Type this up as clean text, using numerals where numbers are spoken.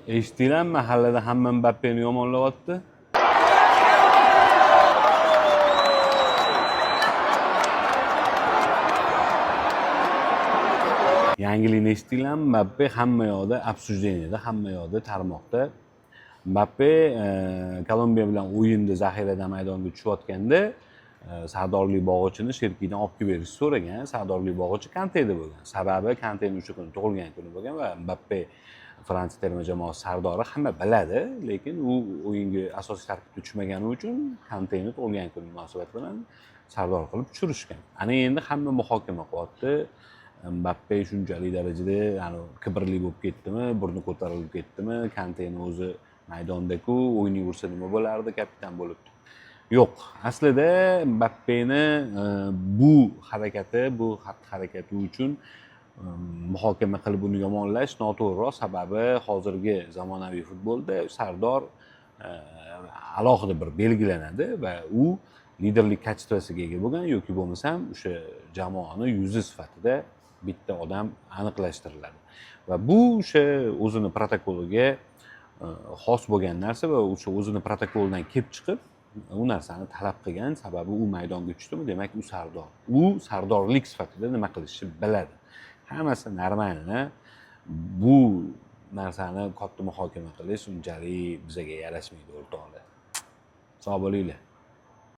Eshitdinglarmi, mahallada hamma Mbappeni yomonlayapti. Yangilikni eshitdinglarmi? Mbappe hamma yoqda обсуждение da, hamma yoqda, tarmoqda. Mbappe Kolumbiya bilan o'yinda zaxiradan maydonga tushayotganda sardorlik bog'ichini Sherkidan olib kelib berishni so'ragan. Sardorlik bog'ichi Kanteda bo'lgan. Sababi Kanteni o'sha kuni tug'ilgan kuni bo'lgan va Mbappe Fransiya terma jamoasi sardori, hamma biladi, lekin u o'yinga asosiy tarkibda tushmagani uchun Kanteni tug'ilgan kuni munosabati bilan sardor qilib tushirishgan. Ana endi hamma muhokama qilyapti. Mbappe shunchalik darajada, ya'ni, kibrli bo'lib ketdimi, burni ko'tarilib ketdimi, Kanteni o'zi maydonda-ku, o'ynayversa nima bo'lardi kapitan bo'lib. Yo'q, aslida Mbappeni bu harakati, bu xatti harakati uchun muhokama qilib uni yomonlash noto'g'riroq. Sababi hozirgi zamonaviy futbolda sardor alohida bir belgilanadi va u liderlik качество siga ega bo'lgan yoki bo'lmasam o'sha jamoani yuzi sifatida bitta odam aniqlashtiriladi va bu o'sha o'zini protokoliga xos bo'lgan narsa va o'sha o'zini protokolidan kelib chiqib u narsani talab qilgan. Sababi u maydonga tushdimi, demak, u sardor, u sardorlik sifatida nima qilishni biladi. Hammasi нормально. Bu narsani katta muhokama qilish unchalik bizaga yarashmaydi, o'rtoqlar. Sog' bo'linglar.